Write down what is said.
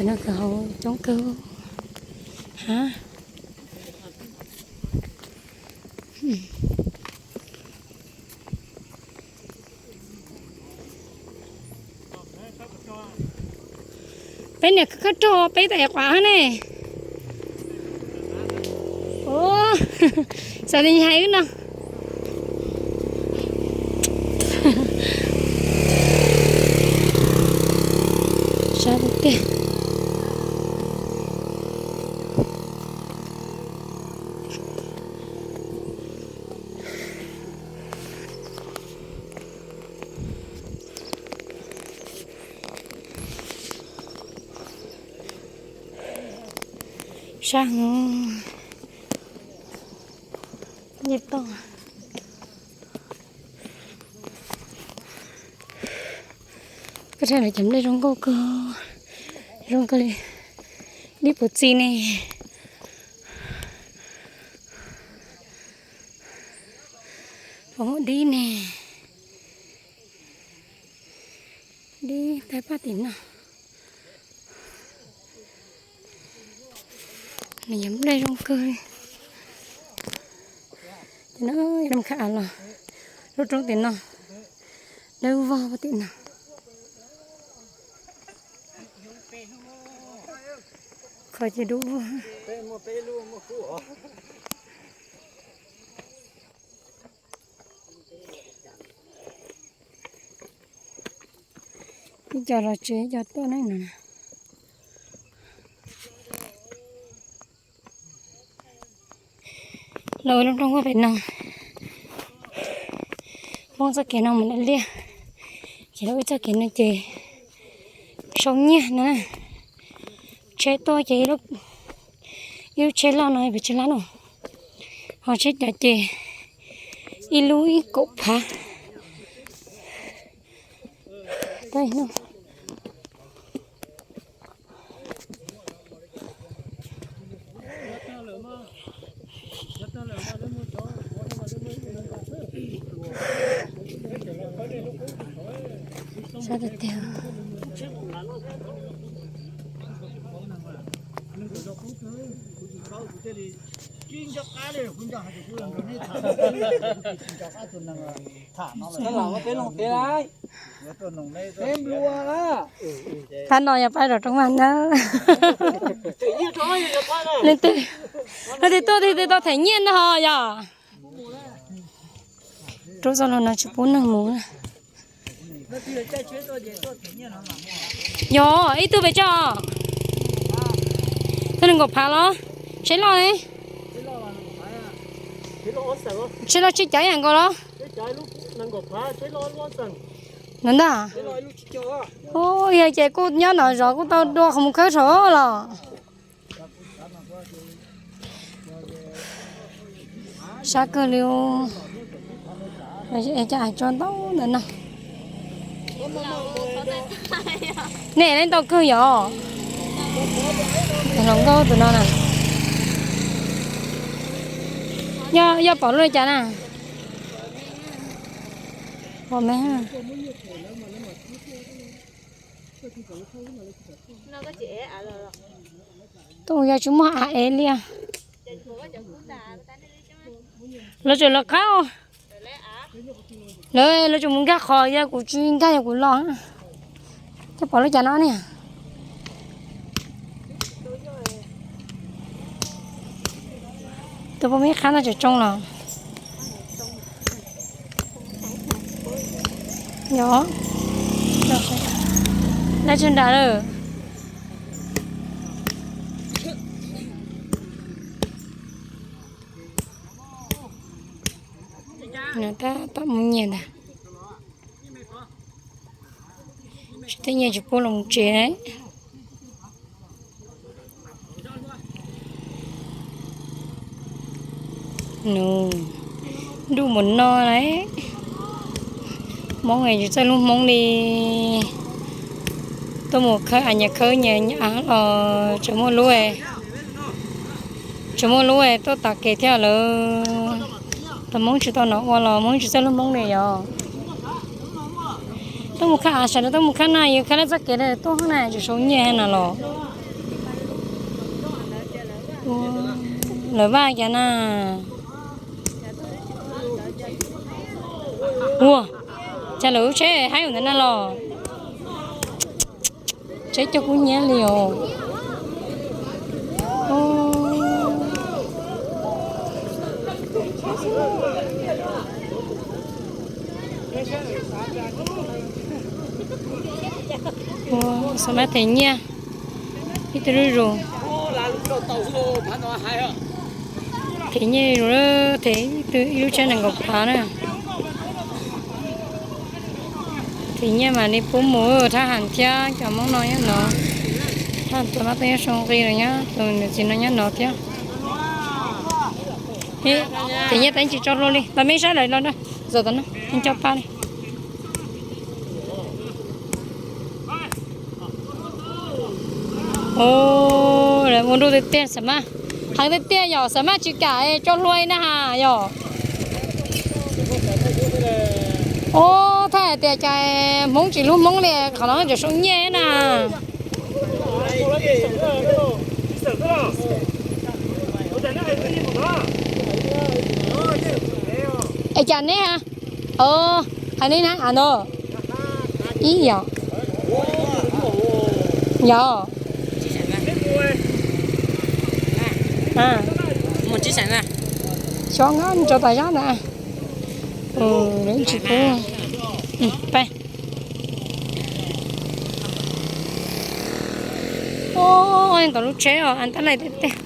No kawg hauv coob kawg ha. Peb niam khawb rog peb tais quav ne. Xav li hais wb no. Sab tiag tiag. Sab heev. Nyiaj toj. Koj saib lawv cov nplej zoo nkauj kawg, zoo kawg li. Dib puv txi ne, pom muaj dib ne, dib tais paj tim no. Nws yog nplej zoo kawg li. Ces no, khab av los lub roob tim no, dawb vog tim no. Qhov ces dub vog. Ib co los tsev ib co tuaj ne no. Los ua lub nroog ua pem no, Hmoob txoj kev no mus liaj, ces lub ib txoj kev no ces sau nyiaj na. Tsheb tuaj ces ib lub tsheb loj no pes tsawg lab no, ho tsheb cov ces ib lub ib kaum phav. Sab tiag tiag. Qab no yog pab zos Roob Vaj na. Leej twg, leej twg tuaj leej twg tau them nyiaj ntag ho yog. Rub txoj lus no tsis pub neeg mus. Yog ib tug pes tsawg? Tug nees nkaum phav los? Tsheb loj ne. Tsheb loj tsheb cav ib yam nkaus los? No ntag. Yog ces kuj nyob no zov kuj tau dua qhov mus khawb saum los. Sab kawg li. Cov ais tso ntau ntawm no. Nej ntau kawg yom? Hluas nkauj tus no na. Yog, yog pom lub li cas na? Pom me. Tuaj yog tsis muaj av ev li. Lawv tseem los qab. Lawv, lawv tseem mus nkag qhov, yog kuv tsis nkag yog kuv los. Coj pom lub cas no ne. Tus poj me qhab no tseem tsoo los. Yog, lawv tseem nram lawm. Tab tom muaj nyiaj ntag. Tsis tej nyiaj tsis pub los tsev. Nws ntuj mus no lauj. Hmoob tsis txawj hlub Hmoob li. Tuaj mus khawb av nyias khawb nyias av los tseem muaj lub, tseem muaj lub tuaj tav kev thiab lawm. Tus Hmoob tsis tau hnov ua los Hmoob tsis txawj hlub Hmoob li yog. Tuaj mus khawb av sawv daws tuaj mus khawb na, yus khawb lawv txoj kev tuaj na tseem sau nyiaj na los. Lawv vaj cas na. Ua cas lawv lub tsheb haib ua ntawd na los. Tsheb coj kub hnyiab li os. Xav mas them nyiaj ib tug zuj zus. Them nyiaj ib tug, ib lub tsheb nees nkaum phav na. Them nyiaj mam li pub mus thab ham thiab cov Hmoob no nyob no. Thab ham tus mab tub nyob Soo Nqi los nyob, tus niam txiv no nyob no thiab. Them nyiaj tab tsis tso hlua li, los me saib lawm los, zaum tom no coj pab li. Ua nruj tiag tiag xav mas, heev tiag tiag yom, xav mas tsis kam tso hlua li na has yom. Ua thaum hais tias cas Hmoob tsis hlub Hmoob li, qhov no tseem Soo nyiaj na. Es cas neb ha, hais li na no, ib yom, yog, xyov nyob rau tas zab ntawd, tsis pub, peb. Ua ntawm lub tsheb os, an tab laj tiag tiag.